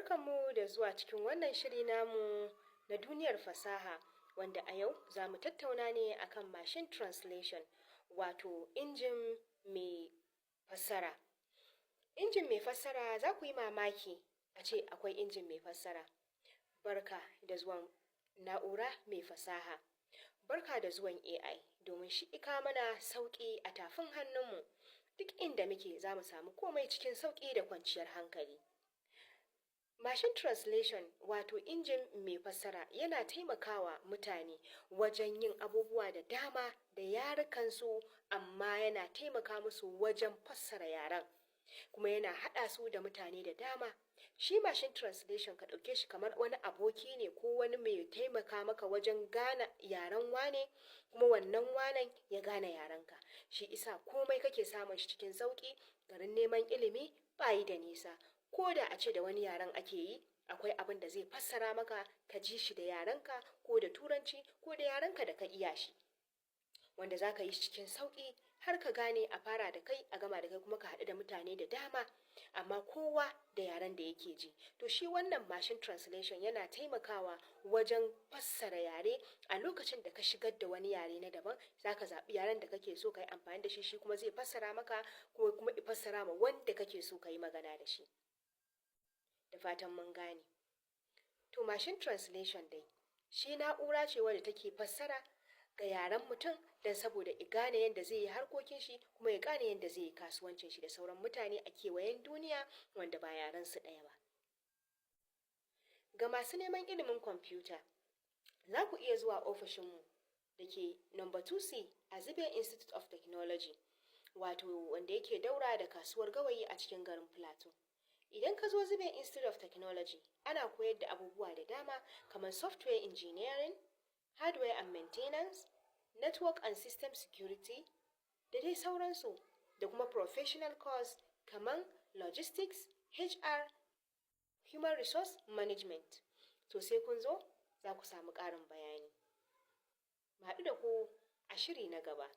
Barkanmu da zuwa cikin wannan shiri namu na Duniyar Fasaha, wanda a yau za mu tattauna ne akan machine translation, wato injin mai fassara. Injin mai fassara, za ku yi mamaki a ce akwai injin mai fassara. Barka da zuwan na'ura mai fasaha. Barka da zuwan AI, domin shi ya kawo mana sauƙi a tafin hannunmu. Duk inda muke, za mu samu komai cikin sauƙi da kwanciyar hankali. Machine translation, wato injin mai fassara, yana taimakawa mutane wajen yin abubuwa da dama da yarukansu, amma yana taimaka musu wajen fassara yaren, kuma yana haɗa su da mutane da dama. Shi machine translation, ka ɗauke shi kamar wani aboki ne ko wani mai taimaka maka wajen gane yaren wane, kuma wannan wanen ya gane yarenka. Shi isa komai kake samun shi cikin sauƙi, garin neman ilimi ba yi da nisa. Ko da a ce da wani yaren ake yi, akwai abin da zai fassara maka ka ji shi da yarenka, ko da Turanci ko da yarenka da ka iya shi, wanda za ka yi shi cikin sauƙi har ka gane, a fara da kai a gama da kai, kuma ka haɗu da mutane da dama, amma kowa da yaren da yake ji. To, shi wannan machine translation yana taimakawa wajen fassara yare. A lokacin da ka shigar da wani yare na daban, za ka zaɓi yaren da kake so ka yi amfani da shi, shi kuma zai fassara maka, ko kuma ya fassara ma wanda kake so ka yi magana da shi. Da fatan mun gane. To, machine translation dai shi na'ura ce wadda take fassara ga yaren mutum don saboda ya gane yadda zai yi harkokin shi, kuma ya gane yadda zai yi kasuwancin shi da sauran mutane a kewayen duniya wanda ba yaren su ɗaya ba. Ga masu neman ilimin kwamfuta, za ku iya zuwa ofishinmu da ke number 2C a Zube Institute of Technology, wato wanda yake daura da Kasuwar Gawayi a cikin garin Plateau. Idan ka zo Zube Institute of Technology, ana koyar da abubuwa da dama kamar software engineering, hardware and maintenance, network and system security da dai sauransu, da kuma professional course kamar logistics, HR, human resource management. To, sai kun zo za ku samu ƙarin bayani. Mu haɗu da ku a shiri na gaba.